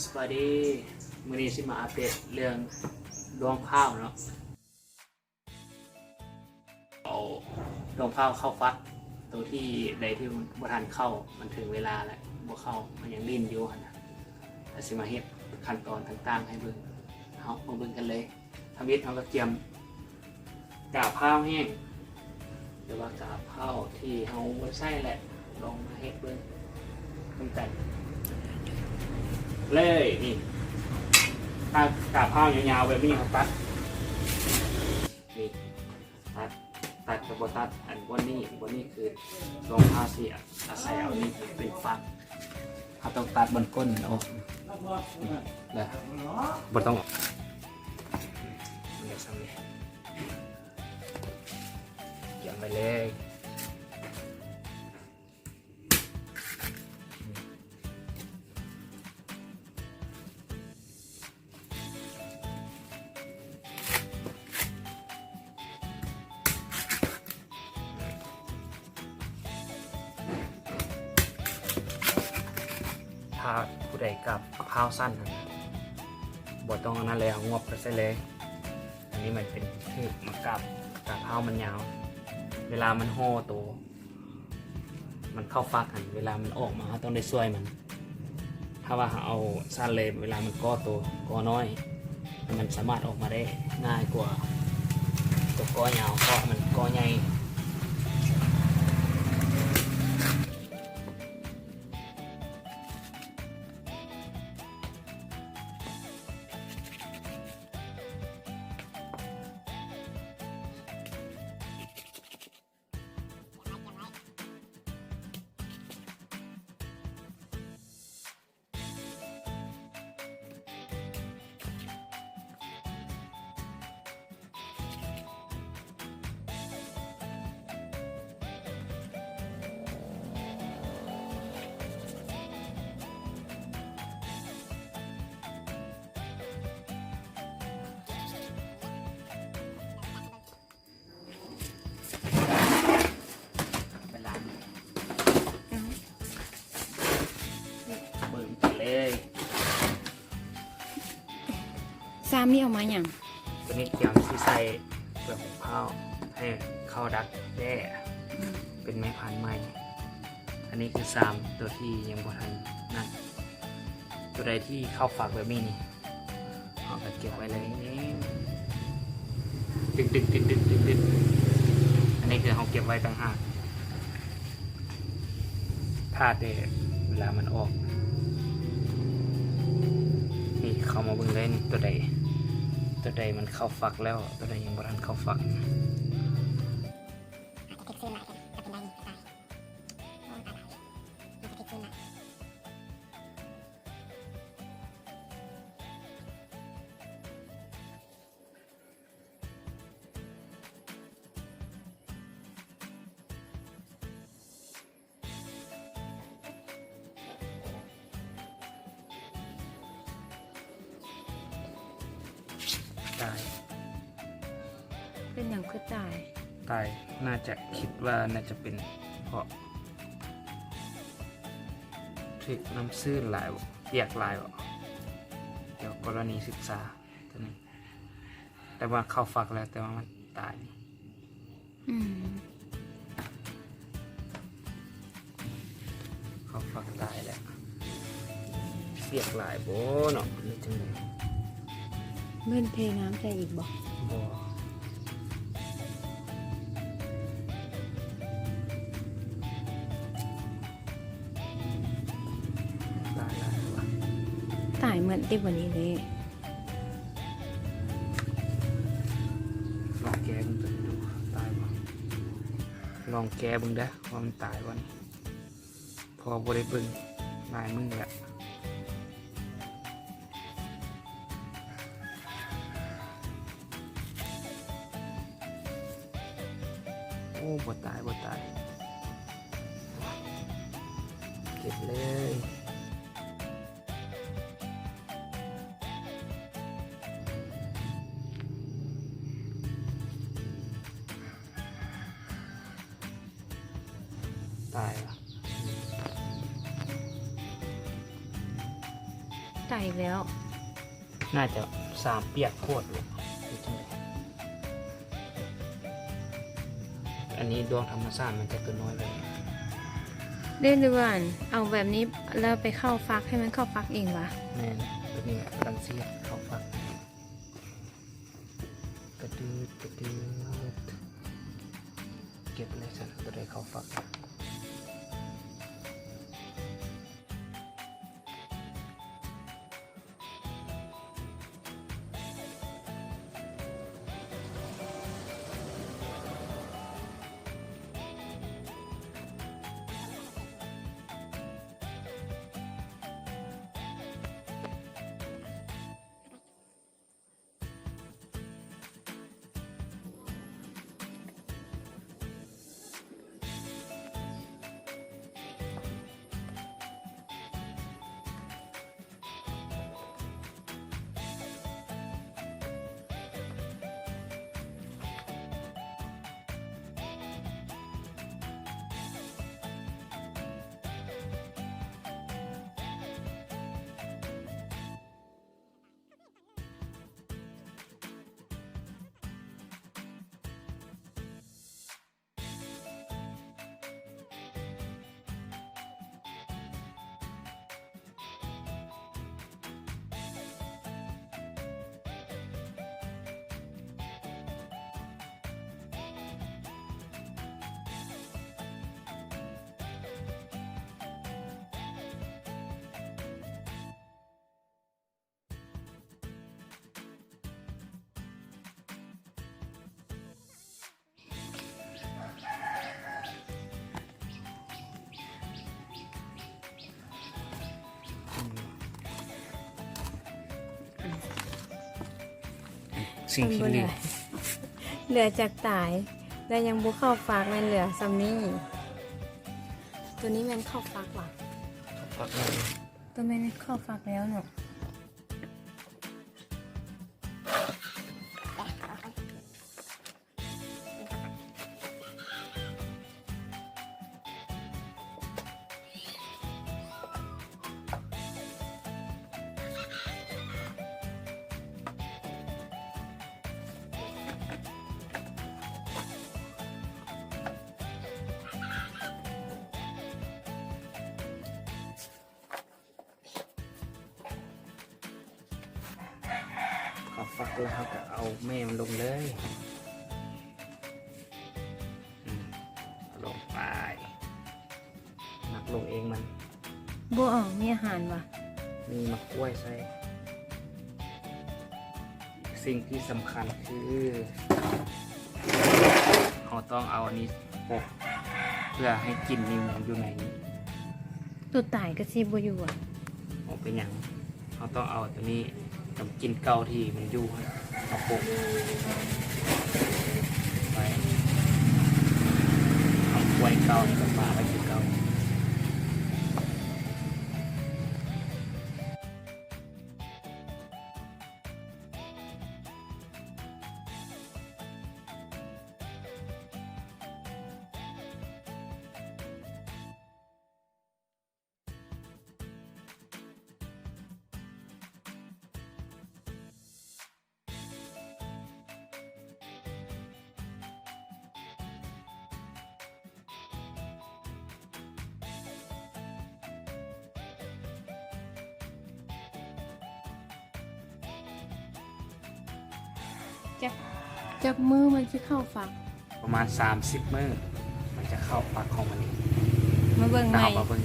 ສະບາຍດີ ມື້ນີ້ຊິມາອັບເດດເລື່ອງດວງພ້າວເນາະ. ເອົາດວງພ້າວເຂົ້າຝັກ ໂຕທີ່ໃດທີ່ມັນບໍ່ທັນເຂົ້າ ມັນເຖິງເວລາແລ້ວ ບໍ່ເຂົ້າ ມັນຍັງດີ້ນຢູ່ຫັ້ນນະ. ແລ້ວຊິມາເຮັດຂັ້ນຕອນຕ່າງໆໃຫ້ເບິ່ງ ເຮົາມາເບິ່ງກັນເລີຍ. ທຳອິດເຮົາກໍກຽມກາບພ້າວແຫ້ງ ຫຼືວ່າກາບພ້າວທີ່ເຮົາບໍ່ໄດ້ໃຊ້ແຫຼະ ລອງມາເຮັດເບິ່ງນຳກັນເລີຍ. ນີ້ ຖ້າກາບພ້າວຍາວໆແບບນີ້ ເຮົາຕັດ ນີ້ ຕັດ ຕັດກໍບໍ່ຕັດ ອັນບ່ອນນີ້ ບ່ອນນີ້ຄືດວງພ້າວຊິອາໄສເອົານີ້ເປັນຝັກ. ເຮົາຕ້ອງຕັດບ່ອນກົ້ນອອກ ແລ້ວບໍ່ຕ້ອງ ໄດ້ສ່ຳນີ້ ກຽມໄວ້ເລີຍ. ຖ້າຜູ້ໃດກາບພ້າວສັ້ນຫັ້ນ ບໍ່ຕ້ອງອັນນັ້ນເລີຍ ເອົາງວບໄປໃສ່ເລີຍ. ອັນນີ້ມັນເປັນຖືກມາກາບ ກາບພ້າວມັນຍາວ ເວລາມັນຫໍ່ໂຕ ມັນເຂົ້າຝັກຫັ້ນ ເວລາມັນອອກມາ ເຮົາຕ້ອງໄດ້ຊ່ວຍມັນ. ຖ້າວ່າເຮົາເອົາສັ້ນເລີຍ ເວລາມັນກໍ່ໂຕ ກໍ່ນ້ອຍ ມັນສາມາດອອກມາໄດ້ງ່າຍກວ່າໂຕກໍ່ຍາວ ເພາະມັນກໍ່ໃຫຍ່. ໄປລ້າງ ເບິ່ງກັນເລີຍ. ຊາມນີ້ເອົາມາຫຍັງ? ໂຕນີ້ກຽມຊິໃສ່ເປືອກຂອງພ້າວ ໃຫ້ເຂົ້າດັກແດ້ ອືມ ເປັນແມ່ພັນໃໝ່. ອັນນີ້ຄືຊາມໂຕທີ່ຍັງບໍ່ທັນນັ້ນ ໂຕໃດທີ່ເຂົ້າຝັກແບບນີ້ນີ້ ເຮົາກໍເກັບໄວ້ເລີຍ ຕຶກໆໆໆໆ. ອັນນີ້ຄືເຮົາເກັບໄວ້ຕ່າງຫາກ ຖ້າແຕ່ເວລາມັນອອກ. ນີ້ ເຂົ້າມາເບິ່ງເລີຍ ໂຕໃດ ໂຕໃດມັນເຂົ້າຝັກແລ້ວ ໂຕໃດຍັງບໍ່ທັນເຂົ້າຝັກ. ຕາຍ. ເປັນຫຍັງຄືຕາຍ? ຕາຍ ໜ້າຈະ ຄິດວ່າໜ້າຈະເປັນເພາະຖືກນ້ຳຊື້ນຫຼາຍບໍ ປຽກຫຼາຍບໍ ດຽວກໍລະນີສຶກສາໂຕນີ້. ແຕ່ວ່າເຂົ້າຝັກແລ້ວ ແຕ່ວ່າມັນຕາຍ. ອືມ ເຂົ້າຝັກຕາຍແລ້ວ. ປຽກຫຼາຍບໍເນາະ ຫຼືຈັ່ງໃດ? ແມ່ນເທນ້ຳໃສ່ອີກບໍ? ບໍ່. ຕາຍແລ້ວຫວາ? ຕາຍໝົດຕິບາດນີ້ເດ້. ລອງແກະເບິ່ງຕົວນີ້ດູ ຕາຍບໍ່? ລອງແກະເບິ່ງເດີ້ ວ່າມັນຕາຍບໍ່ນີ້ ເພາະວ່າບໍ່ໄດ້ເບິ່ງຫຼາຍມື້ແລ້ວ. ໂອ້ ບໍ່ຕາຍ ບໍ່ຕາຍ. ເກັບເລີຍ. ຕາຍລະ. ຕາຍແລ້ວ ໜ້າຈະສາມປຽກໂພດ. ອັນນີ້ດວງທຳມະຊາດມັນຈະເກີດນ້ອຍໄປ. ເດ້ ຫຼືວ່າເອົາແບບນີ້ແລ້ວໄປເຂົ້າຝັກ ໃຫ້ມັນເຂົ້າຝັກເອງຫວາ? ແມ່ນ ໂຕນີ້ກຳລັງຊິເຂົ້າຝັກ. ກະດືດກະດືດ ເກັບເລີຍຊັ້ນ ໂຕໃດເຂົ້າຝັກ. ສິ່ງທີ່ເຫຼືອ ເຫຼືອຈາກຕາຍ ແລະ ຍັງບໍ່ເຂົ້າຝັກ ແມ່ນເຫຼືອສ່ຳນີ້. ໂຕນີ້ແມ່ນເຂົ້າຝັກຫວາ? ເຂົ້າຝັກແລ້ວ ໂຕແມ່ນເຂົ້າຝັກແລ້ວເນາະ. ເຂົ້າຝັກແລ້ວ ເຮົາກະເອົາແມ່ມັນລົງເລີຍ. ອືມ ເອົາລົງໄປ ໝັກລົງເອງມັນ. ບໍ່ເອົາ ມີອາຫານຫວາ? ມີໝາກກ້ວຍໃສ່. ສິ່ງທີ່ສຳຄັນຄື ເຮົາຕ້ອງເອົາອັນນີ້ປົກ ເພື່ອໃຫ້ກິ່ນນີ້ມັນຢູ່ໃນນີ້. ໂຕຕາຍກະຊິບໍ່ຢູ່ຫວາ? ບໍ່ເປັນຫຍັງ ເຮົາຕ້ອງເອົາໂຕນີ້ກັບກິ່ນເກົ່າທີ່ມັນຢູ່ຫັ້ນມາປົກໄວ້. ເອົາກ້ວຍເກົ່ານີ້ກັບມາໄວ້ຄືເກົ່າ. ຈັກ ຈັກມື້ມັນຊິເຂົ້າຝັກ? ປະມານສາມສິບມື້ ມັນຈະເຂົ້າຝັກຂອງມັນເອງ. ມາເບິ່ງໃໝ່ ເຮົາມາເບິ່ງ